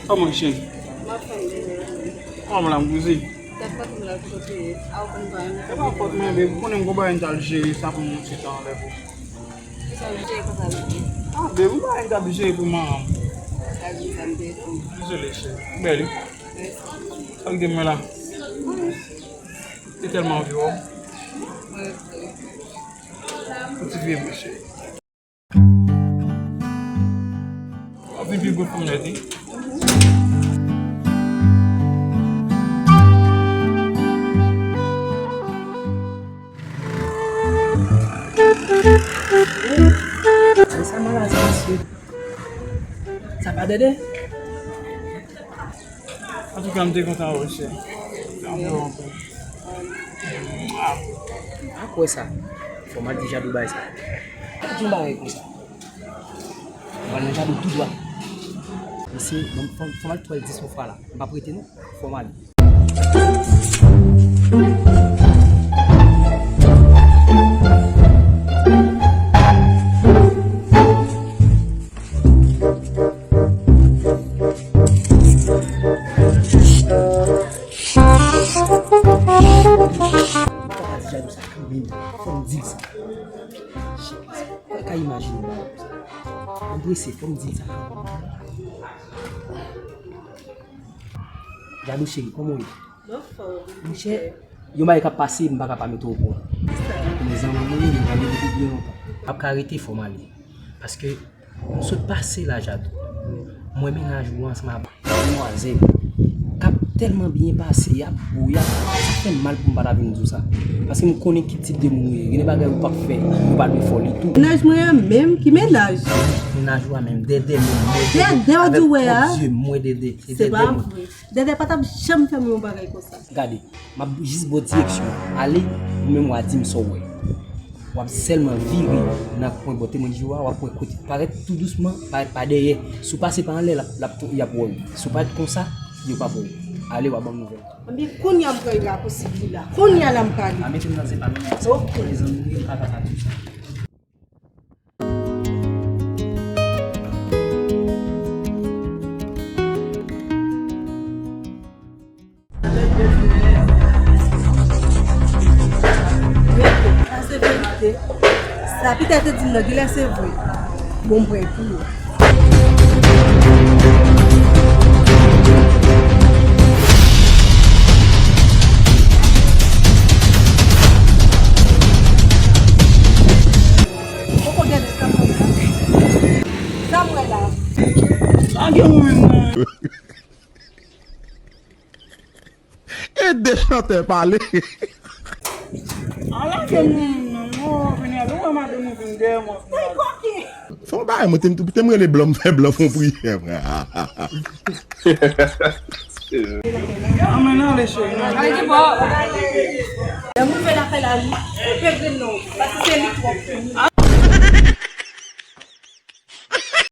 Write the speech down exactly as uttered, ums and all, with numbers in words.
Kòman cheri? M ap fè m byen. Kòman la, m kouzen? Gad pa konn la kote. A ou konn pa yon. E pa fòt mwen, baby. Ou konnen m gon bagay m t al jere sa pou m yon ti tan avèk ou. Sa w jere konsa, baby? Ah, baby, m pa gen bagay m t ap jere pou manman m. Sa di sa m te di. Dezole, cheri. Ou bèl, wi. Mèsi. Sa w gen mwen la? Wi. Te tèlman anvi wè w. Mwen, mwen. Ou ti vye mwen, cheri. W ap vin pi gwo fanm nèt, wi. Men sa malad sa, mesye. Sa pa Dede? Antouka, m te kontan wè w, cheri. Anpil, anpil. A kwè sa. Fò m al di Jadou bay sa. Pa di yon bagay konsa. Ou pral nan Jadou tou dwat. Mesye, bon, fò, fò m al twèl di sou fwa la. M p ap rete non. Fò m ale. Papa di Jadou sa kanmenm, fò m di l sa. Shit, mwen pa ka imajine bagay konsa. Mwen prese, fò m di l sa. Jadou cheri, kòman w ye? Mwen fò. Monchè, yon bagay k ap pase, m pa ka pa mete w okouran. Mezanmi, mwen pa mete depi byen lontan. M ap ka rete, fò m ale. Paske m sot pase la, Jadou. Mwen mennaj ou ansanm ak demwazèl k ap tèlman byen pase, y ap bo, y ap, sa fè m mal pou m pa ta vin di w sa. Paske m konnen ki tip de moun ou ye. Gen de bagay ou p ap fè, ou pa dwe fè w li tou. Mennaj mwen an menm, ki mennaj? Mennaj ou a menm, Dede menm, mwen Dede. Dede, ou di w wè a? Avèk pwòp zye m, mwen Dede. Se Dede pa vre. Dede pa t ap janm fè m yon bagay konsa. Gade, m ap jis ba w direksyon. Ale, ou menm w a di m sa w wè. W ap sèlman vire nan kwen bò temwen Jiwa, w ap wè kote. Parèt tou dousman, parèt pa dèyè. Si w pase pa anlè, l ap, l ap, y ap wè w. Si w parèt konsa, yo p ap wè w. Ale, w a ban m nouvèl. Anben, kounye a m pral rapousib li la. Kounye a la m prale. A mete m nan se pa menm. Ok. Mezanmi, m pa ka pa di sa. Sa se verite. Sa Pita te di m nan, genlè se vre. Bon, m prè pou ou. Poko gade sa m wè la. Sa m wè la. Sa gen mwen menm. E de chantè pale. Ala gen moun nan non, vini ale wè madanm ou vin dèyè mwen. Fè yon bagay, mwen te m te m rele blan, m fè blan fè yon priyè, frè. Anmèn ale cheri, non. Ay, di bò. Lè m rive lakay la, li pe vin non, paske se li twòp.